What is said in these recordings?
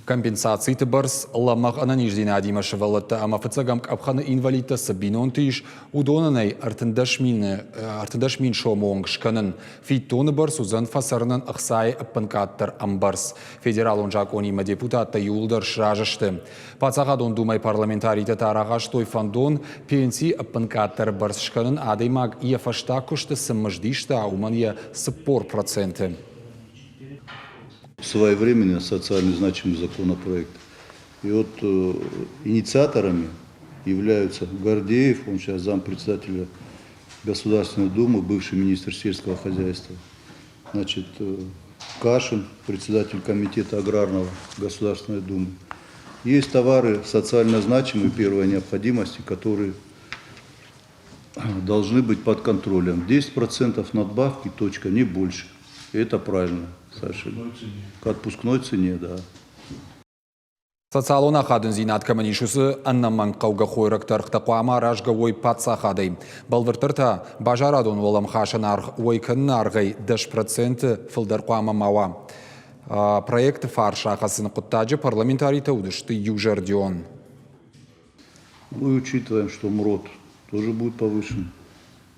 Компенсациты бӕрц лӕмӕгъ ӕнӕниздзинадимӕ сывӕллӕттӕ ӕмӕ фыццӕгӕм къӕпхӕны инвалидтӕ цы бинонты ис, уыдонӕн ӕй 13 000 сомы онг скӕнын. Фиддоны бӕрц уыдзӕн фӕцӕрынӕн ӕхцайы ӕппынкъаддӕр ӕмбӕрц. Федералон закъонимӕ депутаттӕ иууылдӕр сразы сты. Паддзахадон Думӕйы парламентаритӕ та рахастой фӕндон пенсийы ӕппынкъаддӕр бӕрц скӕнын адӕймаг йӕ фӕстаг куысты цы мызд иста, уымӕн йӕ 40%. Своевременно социально значимый законопроект. И вот инициаторами являются Гордеев, он сейчас зампредседателя Государственной Думы, бывший министр сельского хозяйства, значит, Кашин, председатель комитета аграрного Государственной Думы. Есть товары социально значимые первой необходимости, которые должны быть под контролем. 10% надбавки, точка, не больше. Это правильно, совершенно. К отпускной цене, да. Социалон ахадындзинад кӕмӕн ис, уыцы ӕнӕмӕнгхъӕугӕ хойрӕгты ӕргътӕ хъуамӕ аразгӕ уой паддзахадӕй. Бӕлвырддӕр та, базарадон уӕлӕмхасӕн аргъ уӕй кӕныны аргъӕй 10% фылдӕр хъуамӕ ма уа. Проекты фарс рахӕцыны хъуыддаджы парламентаритӕ уыдысты иузӕрдион. Мы учитываем, что МРОТ тоже будет повышен.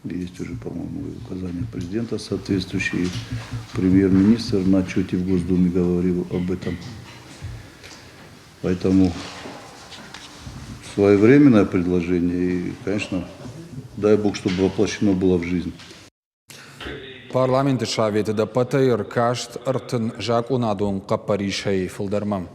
Есть уже, по-моему, указание президента соответствующие. Премьер-министр на отчете в Госдуме говорил об этом. Поэтому своевременное предложение и, конечно, дай бог, чтобы воплощено было в жизнь. Парламенты советы ӕдӕппӕтӕй ӕркаст 30 закъонадон хъӕппӕрисӕй фылдӕрмӕ.